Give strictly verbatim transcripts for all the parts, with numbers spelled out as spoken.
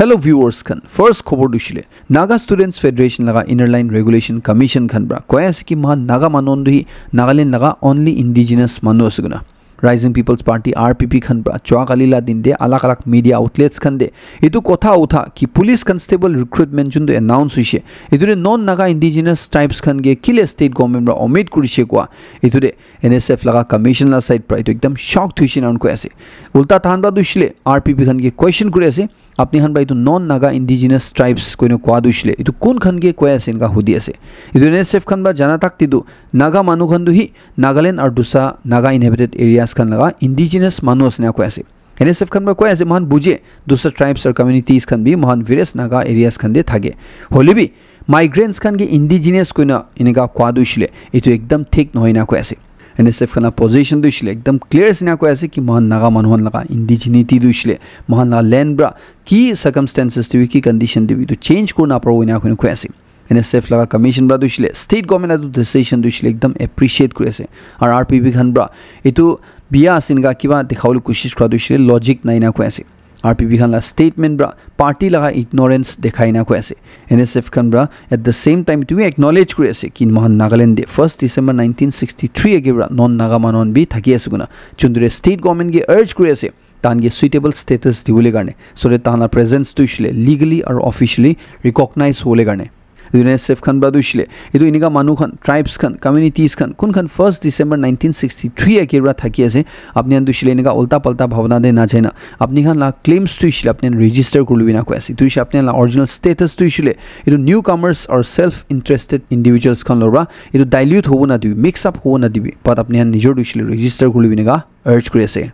Hello viewers khan, first khobor tu hoishe le Naga Students Federation laga Inner Line Regulation Commission khan pra koi ase ki mohan Naga manu khan tu hi Nagaland laga only indigenous manu ase koina. Rising People's Party, R P P khan pra chua kali la din de alag alag media outlets khan de etu kotha utha ki police constable recruitment jun tu announce hoishe, etu de non Naga indigenous tribes khan ke kile state government pra omit kurishe koa, etu de N S F laga commission la side pra etu ekdam shock thuishe na koi ase. Ulta tahan pra tu hoishe le R P P khan ke question kuri ase, apni khan pra etu non Naga indigenous tribes koina koa tu hoishe le etu kun khan ke koi ase enka hudi ase. Etu N S F khan pra jana tak te tu Naga manu khan tu hi Nagaland aru dusa Naga inhabited areas khan laga indigenous manu ase na koi ase. N S F khan pra koi ase mohan buje dusa tribes or communities khan bi mohan various Naga areas khan de thake. Hole bi migrants khan ke indigenous koina enika koa tu hoishe le etu ekdam thik nohoi na koi ase. N S F khan la position tu hoishe le ekdam clear ase na koi ase ki mohan Naga manu khan laga indigeneity tu hoishe le mohan laga land pra ki circumstances te bi ki condition te bi etu change kuri na paribo ena koina koi ase. N S F laga commission pra tu hoishe le state government la tu decision tu hoishe le ekdam appreciate kuri ase. Aru R P P khan pra etu bia ase enika kiba dikhabole koshish kura tu hoishe le logic nai na koi ase. R P P khan la statement pra party laga ignorance dekhai na koi ase. N S F khan pra at the same time etu bi acknowledge kuri ase ki mohan Nagaland de first December nineteen sixty-three age pra non Naga manu khan bi thaki ase koina. Chundure state government ke urge kuri ase tahan ke suitable status dibole karne, so that tahan la presence tu hoishe le legally aru officially recognize hobole karne. Etu N S F khan pra tu hoishe le etu enika manu khan, tribes khan, communities khan, kun khan first December nineteen sixty-three age pra thaki ase, apni khan tu hoishe le enika ulta palta bhabana de na jai na apni khan la claims tu hoishe le apni khan register kuri lobi na koi ase. Tu hoishe apni khan la original status tu hoishe le etu newcomers or self interested individuals khan lora etu dilute hobo na dibi, mix up hobo na dibi, but apni khan nijor tu hoishe le register kuri lobi enika urge kuri ase.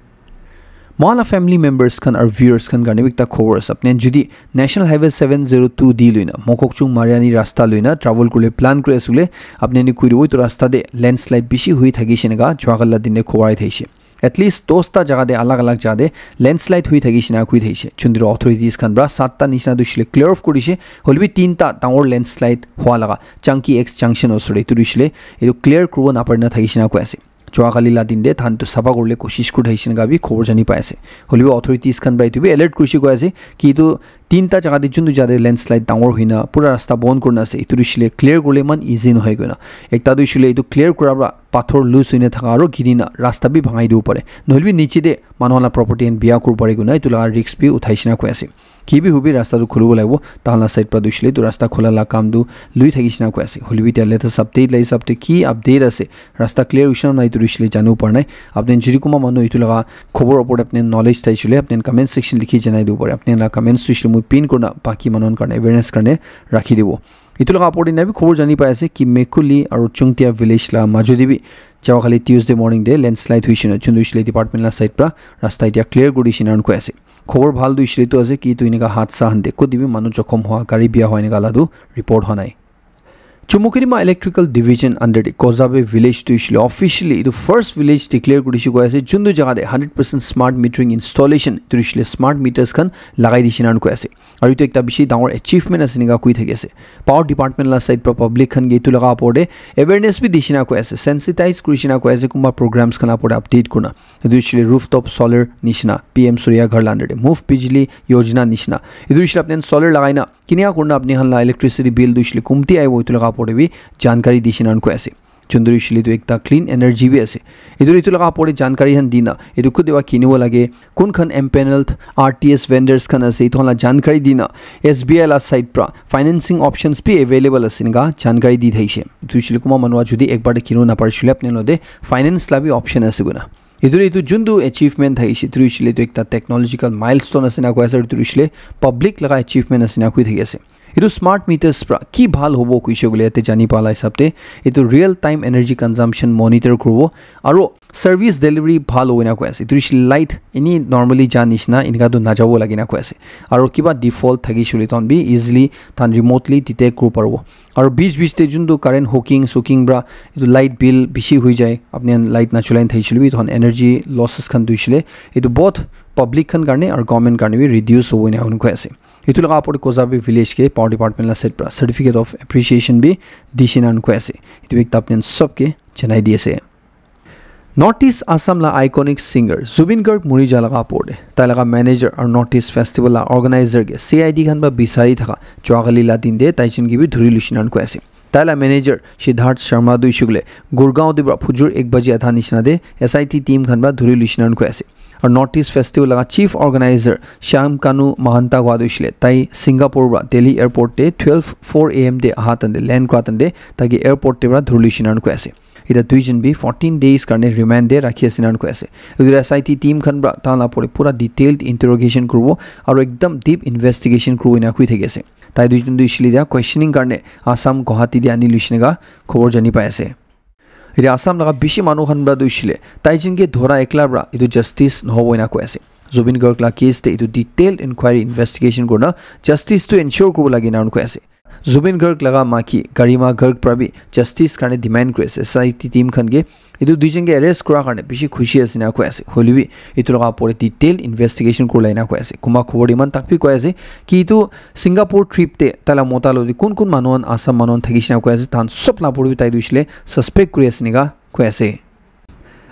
Mohan la family members khan aru viewers khan karne bi ekta khobor ase. Apni khan jodi National Highway seven zero two D loina Mokokchung Mariani rasta loina travel kuribole plan kuri ase koile, apni khan koi dibo etu rasta te landslide bishi hoi thakishe enika jua kali la din te khobor ahi thakishe. At least dosta jaga te alag alag jaga te landslide hoi thakishe na koi thakishe. Chundri authorities khan pra satta nishina tu hoishe le clear off kuri dishe. Hole bi tinta dangor landslide hua laga Changki X junction osor te etu tu hoishe le etu clear kuribo napari na thakishe na koi ase. Chua kali la din te tahan tu sapha kuribole koshish kuri thakishe enika bi khobor jani pai ase. Hole bi authorities khan pra etu bi alert kurishe koi ase ki etu tinta jaga te juntu jaga te landslide dangor hoina pura rasta bon kurina ase, etu tu hoishe le clear kuribole eman easy nohoi koina. Ekta tu hoishe le etu clear kura pra pathor loose hoina thaka aru giri na rasta bi bhangai dibo pare. Nohole bi niche te manu khan la property khan bia kuribo pare koina etu laga risk bi uthaishe na koi ase. Ki bi hobi rasta tu khulibo lagibo, tahan la side pra tu hoishe le etu rasta khula la kam tu lui thakishe na koi ase. Hole bi etia latest update la hisab te ki update ase, rasta clear hoishe na nai etu tu hoishe le janibo para nai. Apni khan jodi kunba manu etu laga khobor opor te apni khan knowledge thaishe le apni khan comment section likhi janai dibo pare. Apni khan la comments tu hoishe le moi pin kurina baki manu khan karne awareness karne rakhi dibo. Etu laga opor te enika bi khobor jani pai ase ki Mekuli aru Chungtia village la majo te bi jawa kali Tuesday morning te landslide hoishe na, chundri hoishe le department la side pra rasta etia clear kuri dishe na koi ase. Khobor bhal tu hoishe le etu ase ki etu enika hadsa khan te koti bi manu jokhom hua, gari bia hua enika la tu report hua nai. Chumukedima Electrical Division under the Kozabe village tu hoishe le officially etu first village declare kuri dishe koi ase, juntu jaga te hundred percent smart metering installation tu hoishe le smart meters khan lagai dishe na koi ase. Aru etu ekta bishi dangor achievement ase enika koi thaki ase. Power department la side pra public khan ke etu laga opor te awareness bi dishe na koi ase, sensitize kurishe na koi ase, kunba programs khan la opor te update kurina. Etu hoishe le rooftop solar nishina, P M Surya Ghar la under te, Muft Bijli Yojana nishina. Etu hoishe le apni khan solar lagai na kinika kurina apni khan la electricity bill tu hoishe le kumti ahibo, etu laga opor te bi jankari dishe na koi ase. Chundri hoishe le etu ekta clean energy bi ase. Etu, etu laga opor te jankari khan dina, etu kutiba kinibo lage, kun khan empaneled R T S vendors khan ase, etu khan la jankari dina, S B I la side pra financing options bi available ase enika jankari di thaishe. Etu hoishe le kunba manu jodi ekbar te kinibo napare hoishe le apni khan logote finance la bi option ase koina. Etu, etu juntu achievement thaishe, etu hoishe le etu ekta technological milestone ase na koi ase, etu hoishe le public laga achievement ase na koi thaki ase. Etu smart meters pra ki bhal hobo koishe koile yate jani pala hisab te, etu real time energy consumption monitor kuribo aru service delivery bhal hobo na koi ase. Etu hoishe le light eni normally ja nishina enika tu najabo lage na koi ase. Aru kiba default thakishe koile tahan bi easily tahan remotely detect kuribo paribo. Aru beech beech te juntu current hooking sooking pra etu light bill bishi hoi jai, apni khan light nachulai na thakishi koile bi etu khan energy losses khan tu hoishe le etu bahut public khan karne aru government karne bi reduce hobo ena koi ase. Etu laga opor te Kozabi village ke power department la side pra certificate of appreciation bi dishi na koi ase. Etu ekta apni khan sob ke janai di ase. North East Assam la iconic singer Zubeen Garg muri ja laga apor te tai laga manager aru North East Festival la organizer ke C I D khan para bisari thaka juakali la din te tai jon ke bi dhuri luishe nan koi ase. Tai la manager Siddharth Sharma tu hoishe koile Gurgaon te para phujur ek baji adha nishina te S I T team khan para dhuri luishe nan koi ase. Aru North East Festival laga chief organizer Shyam Kanu Mahanta kowa tu hoishe koile tai Singapore para Delhi airport te twelve four A M te aha tan te land kura tan te tai ke airport te para dhuri luishe nan koi ase. Ita duijon bi fourteen days karne remand te rakhi ase nan koi ase. Etu S I T team khan para tahan la pore pura detailed interrogation kuribo aru ekdam deep investigation kuribo ena koi thaki ase. Tai duijon tu hoishe koile dia questioning karne Assam Guwahati te ani luishe neka khobor jani pai ase. Ite Assam laga bishi manu khan para tu hoishe koile tai jon ke dhora ekla para etu justice nohobo ena koi ase. Zubeen Garg la case te etu detailed inquiry investigation kurna justice tu ensure kuribo lage ena koi ase. Zubeen Garg laga maki Garima Garg para bi justice karne demand kuri ase. S I T team khan ke etu duijon ke arrest kura karne bishi khushi ase na koi ase. Hoile bi etu laga pore detailed investigation kurila ena koi ase. Kunba khobor te iman tak bi koi ase ki etu Singapore trip te tai la mota loi kun kun manu khan Assam manu khan thakishe na koi ase. Tahan sob la pore bi tai tu hoishe koile suspect kuri ase ena koi ase.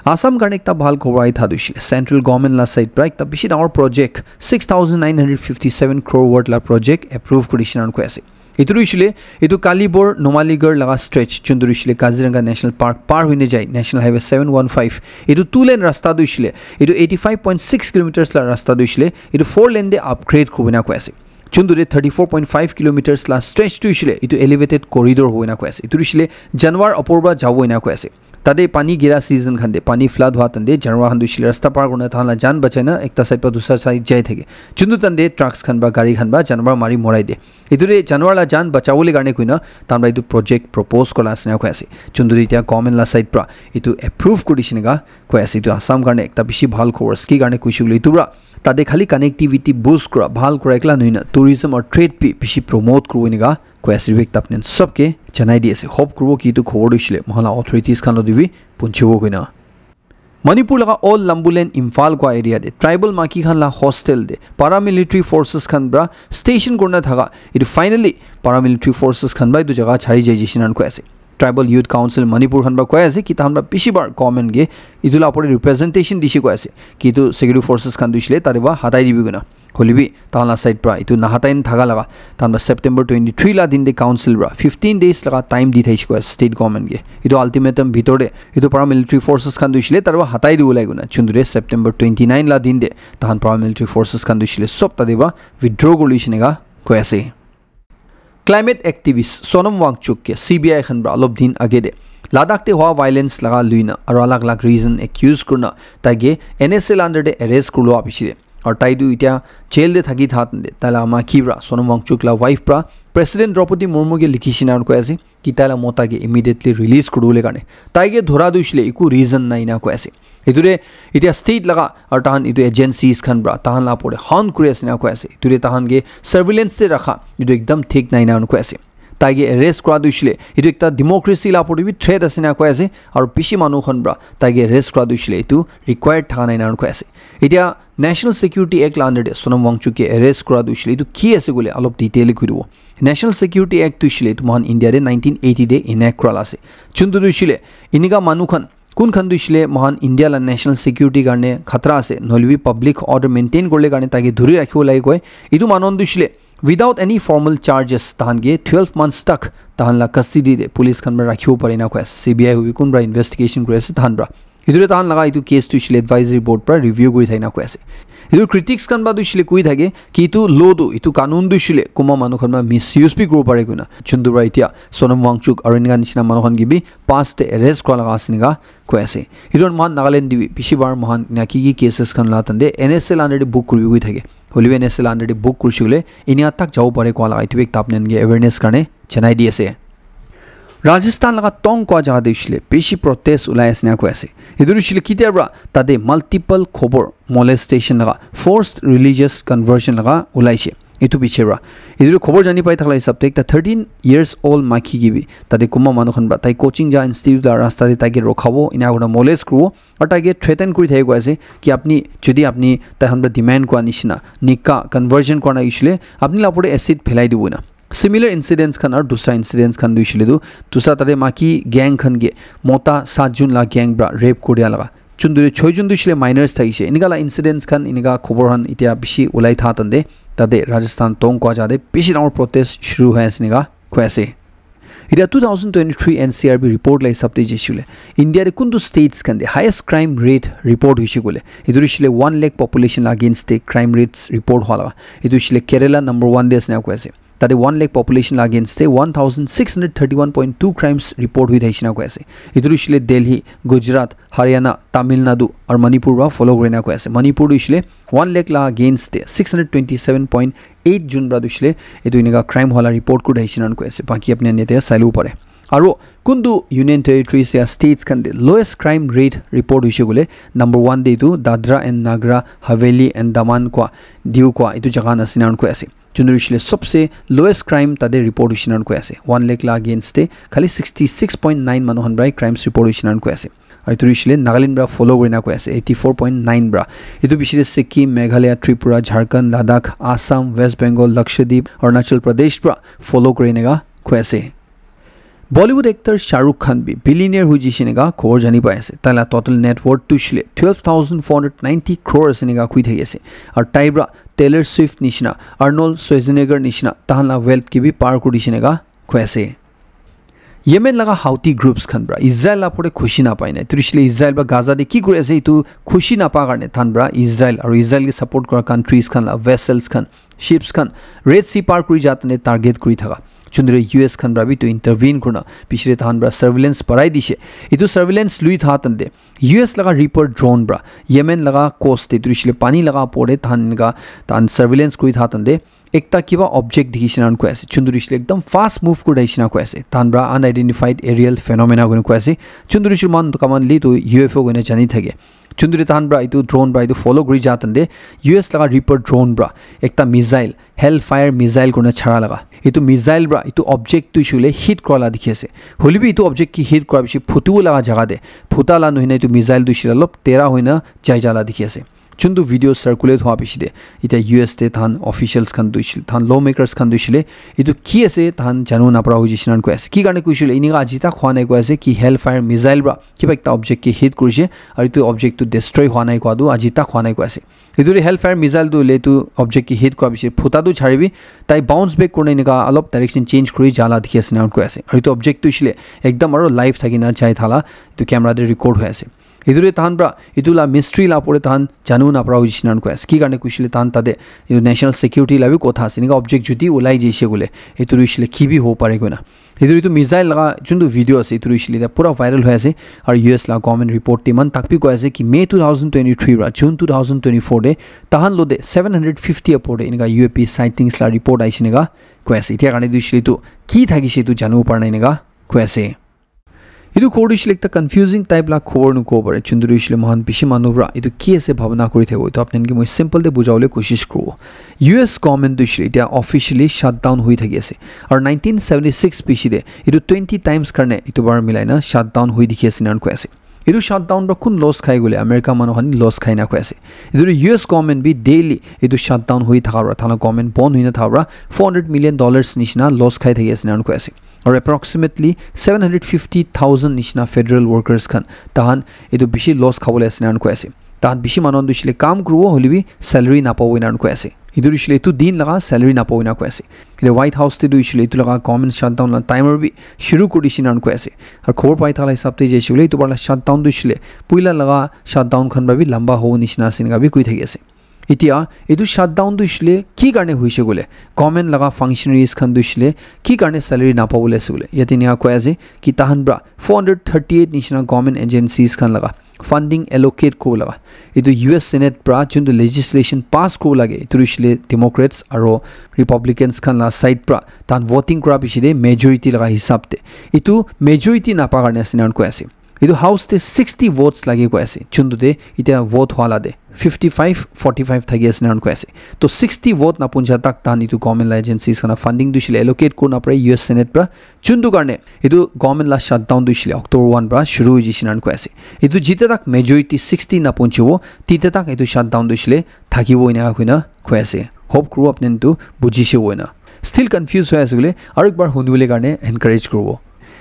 Assam karne ekta bhal khobor ahi tha tu hoishe koile central government la side para ekta bishi dangor project six thousand nine hundred fifty seven crore worth la project approve kurishe na koi ase. Etu tu hoishe koile etu Kalibor Numaligarh laga stretch chuntu tu hoishe koile Kaziranga National Park par hoine jai National Highway seven one five etu two lane rasta tu hoishe koile etu eighty five point six kilometers la rasta tu hoishe koile etu four lane te upgrade kuribo ena koi ase. Chuntu te thirty four point five kilometers la stretch tu hoishe koile etu elevated corridor hobo ena koi ase. Etu tu hoishe koile janwar upor para jabo ena koi ase. Tate pani gira season khan te pani flood hua tan te janwar khan tu hoishe koile rasta par kurina tahan la jaan bachai na ekta side para dusra side jai thake. Chuntu tan te trucks khan ba gari khan ba janwar mari morai de. Etu te janwar la jaan bachawole karne koina tahan para etu project propose kurila ase na koi ase. Chuntu te etia government la side para etu approve kuri dishe ena koi ase. Etu Assam karne ekta bishi bhal khobor ase. Ki karne koishe koile etu para tate khali connectivity boost kura, bhal kura ekla nohoi na tourism aru trade bi bishi promote kuribo ena koi ase. Etu bi ekta apni khan sob ke janai di ase. Hope kuribo ki etu khobor tu hoishe koile moikhan la authorities khan loi bi punchibo koina. Manipur laga Old Lambulen Imphal koi area te tribal maki khan la hostel te paramilitary forces khan para station kurina thaka etu finally paramilitary forces khan para etu jaga chari jai jishe nan koi ase. Tribal Youth Council Manipur khan para koi ase ki tahan para bishi bar government ke etu la opor te representation dishe koi ase ki etu security forces khan tu hoishe koile tate para hatai dibi koina. Hoile bi tahan la side para etu nahatai na thaka laga tahan para September twenty three la din te council para fifteen days laga time di thaishe koi ase state government ke. Etu ultimatum bhitor te etu paramilitary forces khan tu hoishe koile tate para hatai dibo lage koina chuntu te September twenty nine la din te tahan paramilitary forces khan tu hoishe koile sob tate para withdraw kuri loishe ena koi ase. Climate activist Sonam Wangchuk ke C B I khan para olop din age te Ladakh te hua violence laga luina aru alag alag reason accuse kurina tai ke N S A la under te arrest kurlua piche te aru tai tu etia jail te thaki tha tan te tai la maki para Sonam Wangchuk la wife para President Draupadi Murmu ke likhise ena koi ase ki tai la mota ke immediately release kuribole karne. Tai ke dhora tu hoishe koile eku reason nai ena koi ase. Etu te etia state laga aru tahan etu agencies khan para tahan la opor te hound kuri ase ena koi ase. Etu te tahan ke surveillance te rakha etu ekdam thik nai ena koi ase. Tai ke arrest kura tu hoishe koile etu ekta democracy la opor te bi threat ase ena koi ase aru bishi manu khan para tai ke arrest kura tu hoishe koile etu required thaka nai ena koi ase. Etia National Security Act la under te Sonam Wangchuk ke arrest kura tu hoishe koile etu ki ase koile olop detail te koi dibo. National Security Act tu hoishe koile etu moikhan India te nineteen eighty te enact kura la ase. Chuntu tu hoishe koile enika manu khan kun khan tu hoishe koile moikhan India la national security karne khatra ase nohole bi public order maintain kuribole karne tai ke dhuri rakhibo lage koi. Etu manu khan tu hoishe koile without any formal charges tahan ke twelve months tak tahan la custody te police khan para rakhibo pare ena koi ase. C B I hobi kun para investigation kuri ase tahan para. Etu te tahan laga etu case tu hoishe koile advisory board para review kuri thaki ena koi ase. Etu critics khan para tu hoishe koile koi thake ki etu law tu etu kanun tu hoishe koile kunba manu khan para misuse bi kuribo pare koina. Chuntu para etia Sonam Wangchuk aru enika nishina manu khan ke bi past te arrest kura laga ase ena koi ase. Etu moikhan Nagaland te bi bishi bar moikhan ena ki ki cases khan la tan te N S A la under te book kuribo koi thake. Hoile bi N S A la under te book kurishe koile enia tak jabo pare koa laga etu bi ekta apni khan ke awareness karne janai di ase. Rajasthan laga Tong koa jaga te hoishe koile bishi protest ulai ase na koi ase. Etu hoishe koile ketia para tate multiple khobor molestation laga, forced religious conversion laga ulaishe. Etu piche para etu khobor jani pai thakala hisab te ekta thirteen years old maki ke bi tate kunba manu khan para tai coaching ja institute la rasta te tai ke rokhabo, ena kurina molest kuribo, aru tai ke threaten kuri thaki koi ase ki apni jodi apni tai khan para demand kura nishina nikah conversion kura na hoishe koile apni la opor te acid phelai dibo na. Similar incidents khan aru dusra incidents khan tu hoishe le tu, dusra tate maki gang khan ke mota sat jun la gang pra rape kuri dia laga. Chunduri choi jun tu hoishe le minors thakishe. Enika la incidents khan, enika khobor khan itia bishi ulai tha tante, tate Rajasthan Tong kua jate bishi dangor protest shuru hoi ase enika koi ase. Ita two thousand twenty-three N C R B report la hisab te jaishe le, India te kuntu states khan te highest crime rate report hoishe koile, itu hoishe le one lakh population la against te crime rates report hwa laga. Itu hoishe le Kerala number one te ase na koi ase. Tate one lakh population la against te one thousand six hundred thirty-one point two crimes report hui thaishe na koi ase. Itu hoishe le Delhi, Gujarat, Haryana, Tamil Nadu aru Manipur wa follow kuri na koi ase. Manipur tu hoishe le one lakh la against te six hundred twenty-seven point eight jun pra tu hoishe le itu enika crime hwa la report kuri thaishe na koi ase. Baki apni khan yate sai labo pare. Aru kuntu union territories ya states khan te lowest crime rate report hoishe koile, number one te itu Dadra and Nagra Haveli and Daman koi, Diu koi itu jaga na ase na koi ase. Chunduri hoishe le sobse lowest crime tate report hoishe na koi ase. One lakh la against te khali sixty-six point nine manu khan pra crimes report hoishe na koi ase. Aru itu hoishe le Nagaland pra follow kuri na koi ase, eighty-four point nine pra. Itu bishi te Sikkim, Meghalaya, Tripura, Jharkhand, Ladakh, Assam, West Bengal, Lakshadweep, Arunachal Pradesh pra follow kuri na koi ase. Bollywood actor Shah Rukh Khan bi billionaire hui jishe enika khobor jani pai ase. Tai la total net worth tu hoishe le twelve thousand four hundred ninety crore ase enika koi thaki ase. Aru tai pra Taylor Swift nishina, Arnold Schwarzenegger nishina, tahan la wealth ke bi par kuri dishe enika koi ase. Yemen laga Houthi groups khan pra Israel la opor te khushi na pai nai. Itu hoishe le Israel pra Gaza te ki kuri ase itu khushi na pa karne tahan pra Israel aru Israel ke support kura countries khan la vessels khan, ships khan Red Sea par kuri ja tane target kuri thaka. Chunduri U S khan pra bi itu intervene kurina pichete tahan pra surveillance barai dishe. Itu surveillance lui tha tante U S laga Reaper drone pra Yemen laga coast te itu hoishe le pani laga opor te tahan enika tahan surveillance kuri tha tante ekta kiba object dikhi shina koi ase. Chunduri hoishe le ekdam fast move kuri thakishe na koi ase. Tahan pra unidentified aerial phenomena koi koi ase. Chunduri hoishe le man kaman le itu U F O koi na jani thake. Chunduri tahan pra itu drone pra itu follow kuri ja tante U S laga Reaper drone pra ekta missile, Hellfire missile koi na chara laga. Itu missile pra itu object tu hoishe le hit kura la dikhi ase. Hoile bi itu object ke hit kura bishi phutu laga jaga te phuta la nohoi na itu missile tu hoishe le olop tera hoi na jai ja la dikhi ase. Chuntu video circulate hwa bishi te, ita U S te than officials khan tu hoishe le, than lawmakers khan tu hoishe le, itu ki ase than janu napara hoi jishe nan koi ase. Ki karne koishe le, inika aji tak hwa nai koi ase ki Hellfire missile pra kiba ekta object ke hit kurishe, aru itu object tu destroy hwa nai koi tu aji tak hwa nai koi ase. Itu Hellfire missile tu le tu object ke hit kura bishi phuta tu chari bi, tai bounce back kurna inika alop direction change kuri jala dikhi ase nan koi ase. Aru itu object tu hoishe le ekdam aru live thaki na jai thala itu camera te record hoi ase. Itu te tahan pra, itu la mystery la opor te tahan janu napara hoishe nan koi ase. Ki karne koishe le tahan tate, itu national security la bi kotha ase. Enika object jodi ulai jaishe koile, itu hoishe le ki bi hobo pare koina. Itu, itu missile laga juntu video ase, itu hoishe le pura viral hoi ase. Aru U S la government report te iman tak bi koi ase ki May two thousand twenty-three pra June two thousand twenty-four te tahan lo te seven hundred fifty opor te enika U A P sightings la report aishe enika koi ase. Itya karne itu hoishe le itu ki thakishe itu janibo para nai enika koi ase. Itu khobor tu hoishe le ekta confusing type la khobor nu kobo pare. Chunduri hoishe le mohan bishi manu pra itu ki ase bhabna kuri thakibo. Itu apni khan ke moi simple te bujabole koshish kuribo. U S government tu hoishe le itya officially shutdown hoi thaki ase. Aru nineteen seventy-six bishi te itu twenty times karne itu bar milai na shutdown hoi dikhi ase nan koi ase. Itu shutdown pra kun loss khai koile America manu khan loss khai na koi ase. Itu U S government bi daily itu shutdown hoi thaka pra, thala government bon hoi na thaka pra four hundred million dollars nishina loss khai thaki ase nan koi ase. Aru approximately seven hundred fifty thousand nishina federal workers khan tahan itu bishi loss khabole ase nan koi ase. Tahan bishi manu tu hoishe le kam kuribo hoile bi salary napabo enan koi ase. Itu hoishe le itu din laga salary napabo enan koi ase. Ite White House te tu hoishe le itu laga government shutdown la timer bi shuru kuri dishe enan koi ase. Aru khobor pai thala hisab te jaishe koile itu bar la shutdown tu hoishe le puila laga shutdown khan pra bi lamba hobo nishina ase enika bi koi thaki ase. Itya, itu shutdown tu hoishe le ki karne hoishe koile, government laga functionaries khan tu hoishe le ki karne salary napabole ase koile, yate enika koi ase ki tahan pra four hundred thirty-eight nishina government agencies khan laga funding allocate kuribo laga, itu U S Senate pra juntu legislation pass kuribo lage, itu hoishe le Democrats aro Republicans khan la side pra tahan voting kura piche te majority laga hisab te, itu majority napa karne ase enan koi ase. Itu House te sixty votes lage koi ase. Chuntu te itya vote hwa la te fifty-five forty-five thaki ase nan koi ase. To sixty vote na puncha tak tahan itu government la agencies khan la funding tu hoishe le allocate kuri na pare U S Senate pra. Chuntu karne itu government la shutdown tu hoishe le October one pra shuru hoi jishe nan koi ase. Itu jite tak majority sixty na punchibo, tite tak itu shutdown tu hoishe le thakibo enika koi na koi ase. Hope kuru apni tu bujishe bo enika. Still confuse hoi ase koile aru ekbar hunibole karne encourage kuribo.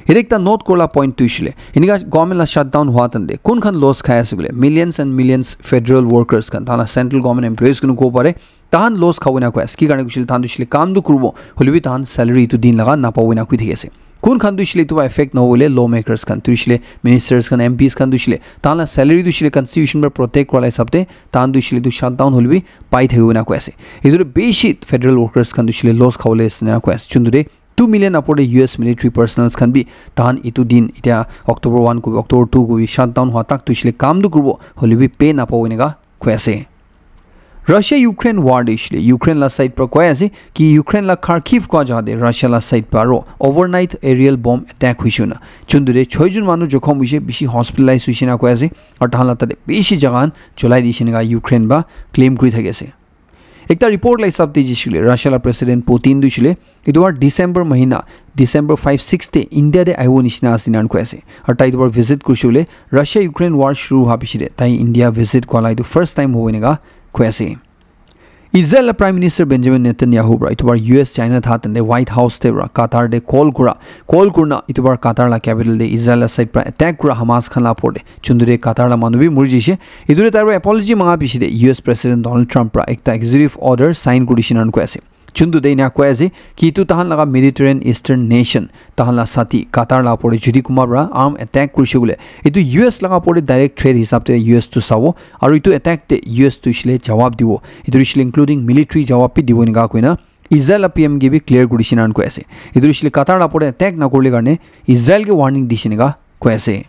Ede ekta note kurla point tu hoishile, enika government la shutdown hua tante kun khan loss khai ase koile millions and millions federal workers khan, tahan la central government employees kunu ko pare, tahan loss khabo na koi ase. Ki karne kushile, tahan tu hoishile kam tu kuribo, hoilebi tahan salary tu din laga napabo na koi thaki ase. Kun khan tu hoishile etu ba effect nohole, lawmakers khan tu hoishile, ministers khan, M Ps khan tu hoishile, tahan la salary tu hoishile constitution para protect kura la hisab te tahan tu hoishile tu shutdown hoilebi pai thakibo na koi ase. Etu tu bishi federal workers khan tu hoishile loss khabole ase na koi ase. Chuntu de two million upor de U S military personnels khan bi tahan etu din, etia October one kobi, October two kobi, shutdown hua tak tu hoishile kam tu kuribo, hoilebi pay napabo enika koi ase. Russia Ukraine war de hoishile Ukraine la side para koi ase ki Ukraine la Kharkiv kua jaga de Russia la side para aro overnight aerial bomb attack hoishe na. Chuntu de choi jon manu jokhom hoishe, bishi hospitalize hoishe na koi ase. Aru tahan la tate bishi jaga khan cholai dishe enika Ukraine ba claim kuri thaki ase. Ekta report la hisab te jishile Russia la President Putin tu hoishile etu bar December mahina, December five six te India te ahibo nishina ase enan koi ase. Aru tai etu bar visit kurishe koile Russia Ukraine war shuru hua piche te tai India visit kura la etu first time hobo enika koi ase. Israel la Prime Minister Benjamin Netanyahu para etu bar U S China tha tante White House te para Qatar te call kura, call kurna etu bar Qatar la capital te Israel la side para attack kura Hamas khan la upor te. Chuntu de Qatar la manu bi muri jishe. Etu de tai para apology manga piche te U S President Donald Trump para ekta executive order sign kuri dishe enan koi ase. Chuntu de ena koi ase ki etu tahan laga Mediterranean Eastern nation, tahan la sati Qatar la upor te jodi kunba para arm attack kurishe koile, etu U S laga upor te direct threat hisab te U S tu sabo, aru etu attack te U S tu hoishile jawab dibo. Etu hoishile including military jawab bi dibo enika koina Israel la P M ke bi clear kuri dishe enan koi ase. Etu hoishile Qatar la upor te attack nakurile karne Israel ke warning dishe enika koi ase.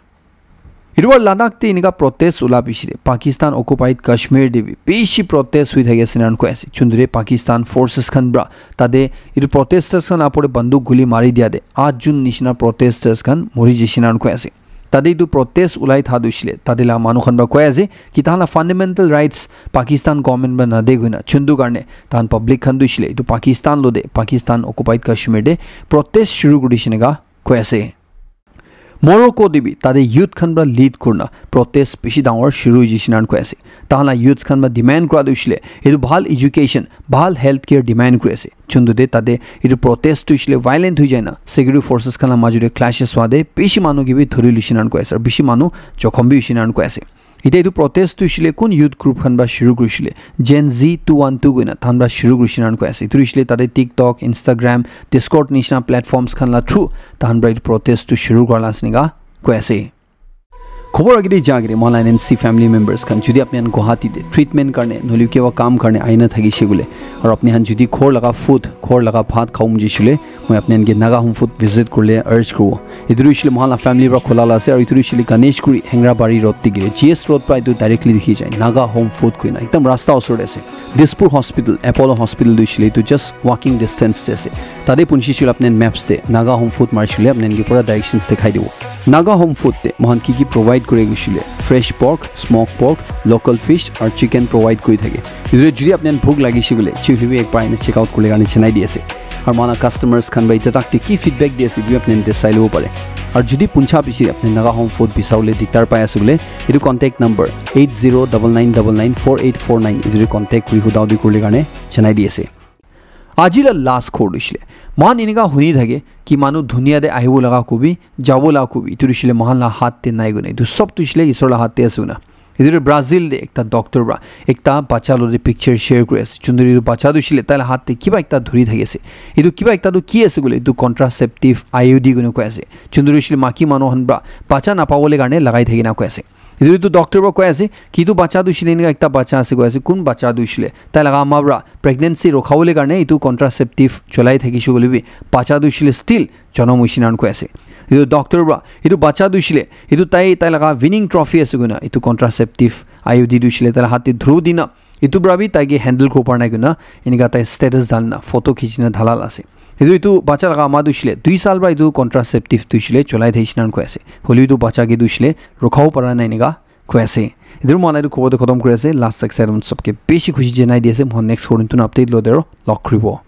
Etu bar Ladakh te enika protest ula piche te Pakistan occupied Kashmir te bi bishi protest hoi thaki ase enan koi ase. Chuntu de Pakistan forces khan para tate etu protesters khan upor te banduk guli mari dia te aat jon nishina protesters khan muri jishe enan koi ase. Tate etu protest ulai tha tu hoishile tate la manu khan para koi ase ki tahan la fundamental rights Pakistan government para nade koina chuntu karne tahan public khan tu hoishile etu Pakistan lo de Pakistan occupied Kashmir te protest shuru kuri dishe enika koi ase. Morocco te bi tate youth khan para lead kurna protest bishi dangor shuru hoi jishe enan koi ase. Tahan la youth khan para demand kura tu hoishile etu bhal education, bhal health care demand kuri ase. Chuntu de tate etu protest tu hoishile violent hoi jai na security forces khan la majo te clashes hua de bishi manu ke bi dhuri lishe enan koi ase aru bishi manu jokhom bi hoishe enan koi ase. Etia etu protest tu hoishile kun youth group khan para shuru kurishile, Gen Z two one two koina tahan para shuru kurishe enan koi ase. Etu hoishile tate TikTok, Instagram, Discord nishina platforms khan la through tahan para etu protest tu shuru kura la ase enika koi ase. Khobor agete ja agete moi la N M C family members khan jodi apni khan Guwahati te treatment karne nohole kiba kam karne aina thakishe koile aru apni khan jodi ghor laga food, ghor laga bhat khabo mujishe koile moi apni khan ke Naga Home Food visit kuribole urge kuribo. Etu tu hoishile moi khan la family para khola la ase aru etu tu hoishile Ganeshguri Hengrabari road te gire G S road para etu directly dikhi jai Naga Home Food koina ekdam rasta osor te ase. Dispur Hospital, Apollo Hospital tu hoishile etu just walking distance te ase. Tate punchi shile apni khan maps te Naga Home Food mari shile apni khan ke pura directions dikhai dibo. Naga Home Food te moi khan ki ki provide kure koishile fresh pork, smoke pork, local fish aru chicken provide kuri thake. Etu jodi apni khan bhuk lagise koile chihli bi ekbar aina check out kuribole karne janai di ase. Aru moi khan la customers khan para etia tak te ki feedback di ase etu bi apni khan te sai lobo pare. Aru jodi puncha piche apni Naga Home Food bisabole diktar pai ase koile etu contact number eight zero double nine double nine four eight four nine etu contact kuri huda hudi kuribole karne janai di ase. Aji la last khobor tu hoishile moi khan enika huni thake ki manu dunia te ahibo laga kobi, jabo laga kobi, etu tu hoishile moi khan la hath te nai koina, etu sob tu hoishile Isor la hath te ase koina. Etu tu Brazil te ekta doctor para ekta bacha loi picture share kuri ase. Chunduri etu bacha tu hoishile tai la hath te kiba ekta dhuri thaki ase. Etu kiba ekta tu ki ase koile etu contraceptive I U D koina koi ase. Chunduri hoishile maiki manu khan para bacha napabole karne lagai thaki na koi ase. Etu, etu doctor para koi ase ki etu bacha tu hoishile enika ekta bacha ase koi ase. Kun bacha tu hoishile tai laga ama para pregnancy rukhabole karne etu contraceptive cholai thakishe koile bi bacha tu hoishile still jonom hoishe enan koi ase. Etu doctor para etu bacha tu hoishile etu tai, tai laga winning trophy ase koina etu contraceptive I U D tu hoishile tai la hath te dhuru dina etu para bi tai ke handle kuribo para nai koina enika tai status dali na photo khichi na dhala la ase. Etu, etu bacha laga ama tu hoishile dui saal para etu contraceptive tu hoishile cholai thakishe enan koi ase. Hoilebi etu bacha ke tu hoishile rukhabo para nai enika koi ase. Etu moi khan la etu khobor tu khotom kuri ase. Last tak side sobke bishi khushi janai di ase. Moi khan next khobor notun update loi de aru log kuribo.